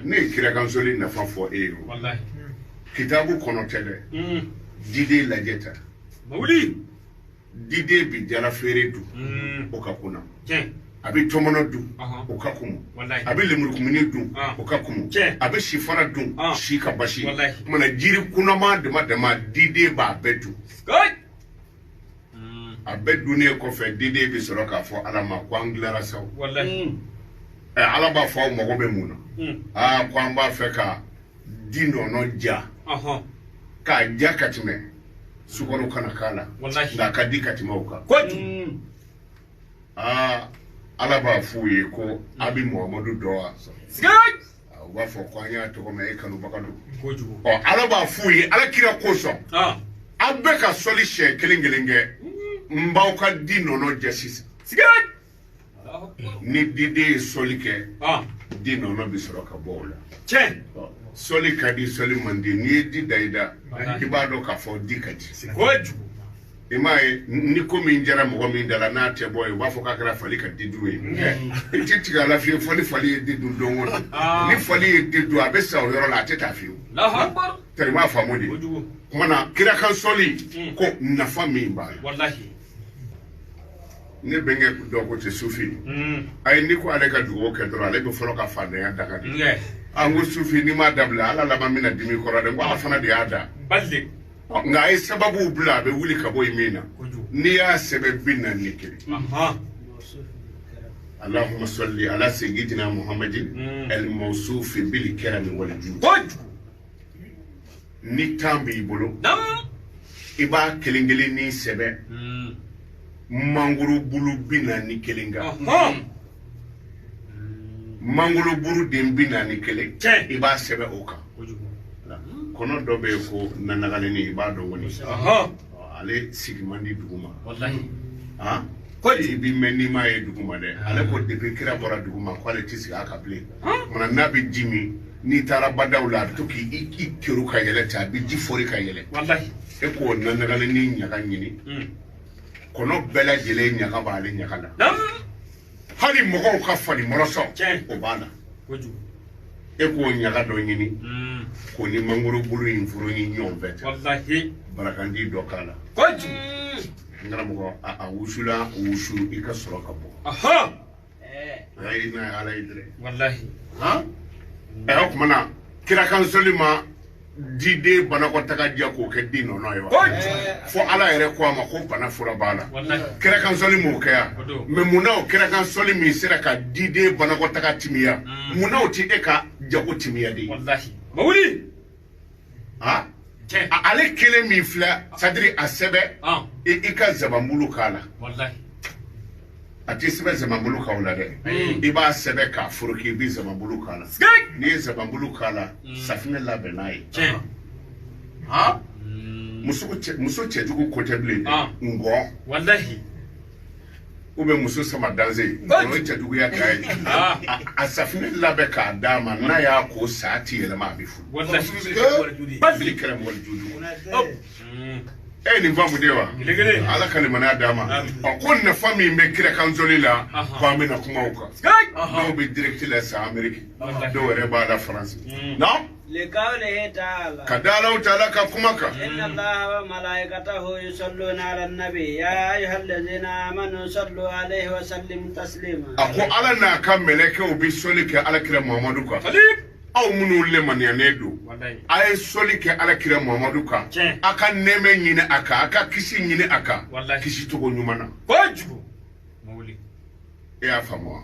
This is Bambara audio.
Ne ye kirakan sɔli nafa fɔ e ye o. Kitabu kɔnɔ tɛ dɛ. Diden lajɛ ta. Mawuli. Diden bi jala feere dun, o ka kunna. A bɛ tɔmɔnɔ dun, o ka kumu. A bɛ lemurukumuni dun, o ka kumu. A bɛ sifara dun, si ka basi. Kumana jiri kunnama dama dama, diden b'a bɛɛ dun. A bɛɛ dunnen kɔfɛ, diden bɛ sɔrɔ k'a fɔ Ala ma ko an tilara sa. Ɛ, Ala b'a fɔ aw mago bɛ mun na? Aa, ko an b'a fɛ ka di nɔnɔ ja, k'a ja ka tɛmɛ sukaro kana k'a la, nka a ka di ka tɛmɛ o kan. Aa, Ala b'a f'u ye ko a bɛ Muhamadu dɔn wa? U b'a fɔ ko an y'a tɔgɔ mɛn, e kanubaga don. Ɔ, Ala b'a f'u ye Ala kira kosɔn, aw bɛ ka sɔli siɲɛ kelen kelen kɛ, n b'aw ka di nɔnɔ jɛ sisan. Ni diden ye sɔli kɛ, di nɔnɔ bɛ sɔrɔ ka bɔ o la. Sɔli ka di, sɔli man di, n'i ye di da i da, i b'a dɔn k'a fɔ di ka di. I m'a ye, ni ko min jara mɔgɔ min da la, n'a tɛ bɔ yen, u b'a fɔ k'a kɛra fali ka di dun ye. I tɛ tigɛ a la fiyewu fo ni fali ye di dun don o don. Ni fali ye di dun, a bɛ sa o yɔrɔ la, a tɛ taa fiyewu. Tari i m'a faamu de. Kuma na kirakan sɔli ko nafa min b'a la, ne bɛnkɛ dɔ ko ten, Sufi, ayi, n'i ko ale ka dugawu kɛ dɔrɔn, ale bɛ fɔlɔ ka fantanya daga de. An ko Sufi, n'i m'a dabila, Ala laban bɛna dimi kɔrɔ dɛ. N ko Ala fana de y'a da, nka a ye sababuw bila, a bɛ wuli ka bɔ yen min na, n'i y'a sɛbɛn 41, Allahumma salli ala sayyidina Muhammadin el mawsufi bil karami wal jud. Ni temps b'i bolo, i b'a kelen kelen ni sɛbɛn mangoro bulu 41 kan. Mangoro buru den 41, i b'a sɛbɛn o kan. Kɔnɔ dɔ bɛ yen ko nanagaleni, i b'a dɔn kɔni. Ale sigi man di dugu ma. I bi mɛn n'i m'a ye dugu ma dɛ. Ale ko depuis kira bɔra dugu ma, ko ale tɛ sigi a kan bilen. Kumana n'a bɛ ji min, n'i taara badaw la, a bɛ to k'i keru ka yɛlɛ ten, a bɛ ji fori ka yɛlɛ. E k'o nanagaleni ɲaga ɲini, kɔnɔ bɛɛ lajɛlen ɲaga b'ale ɲaga la, hali mɔgɔw ka fani mɔrɔsɔ, o b'a la. E k'o ɲaga dɔ ɲini k'o ni mangoro bulu in foro ni ɲɔgɔn fɛ ten, barakandi dɔ k'a la. N karamɔgɔ, a wusula wusu, i ka sɔrɔ ka bɔ. Ayi, n'a ye Ala ye dɛrɛ. Ɛ, o tuma na kirakan sɔli ma diden banakɔtaga diya k'o kɛ den nɔnɔ ye wa? Fo Ala yɛrɛ ko a ma ko bana fura b'a la. Kirakan sɔli m'o kɛ yan? Mɛ munna o kirakan sɔli min sera ka diden banakɔtaga timiya, munna o ti e ka jago timiya de? Ale kelen min filɛ, c'est à dire a sɛbɛn, i ka zabanbulu k'a la. A tɛ sɛbɛn zabanbulu k'aw la dɛ, i b'a sɛbɛn k'a foroki, i bɛ zabanbulu k'a la. N'i ye zabanbulu k'a la, safinɛ labɛn n'a ye. Muso cɛjugu ko tɛ bilen dɛ, ngɔ ou bien muso sama danse, o ye cɛjuguya dan ye. A safinɛ labɛn k'a d'a ma, n'a y'a ko, sa ti yɛlɛma, a bɛ furu. Bali kɛra mɔgɔ jugu. E ye nin faamu de wa? Ala ka limaniya d'a ma. Ɔ, ko nafa min bɛ kirakan sɔli la, ko an bɛna kuma o kan. Dɔw bɛ direct la sisan Amérique, dɔw yɛrɛ b'a la France non. لقوله تعالى Ka da Alaw taala ka kuma kan. إن الله وملائكته يصلون على النبي يا أيها الذين آمنوا صلوا عليه وسلموا تسليما. A ko Ala n'a ka mɛlɛkɛw bɛ sɔli kɛ Ala kira Muhamadu kan, aw minnu lemaniyanen don, a ye sɔli kɛ Ala kira Muhamadu kan, a ka nɛɛmɛ ɲini a kan, a ka kisi ɲini a kan, kisi cogo ɲuman na. E y'a faamu wa?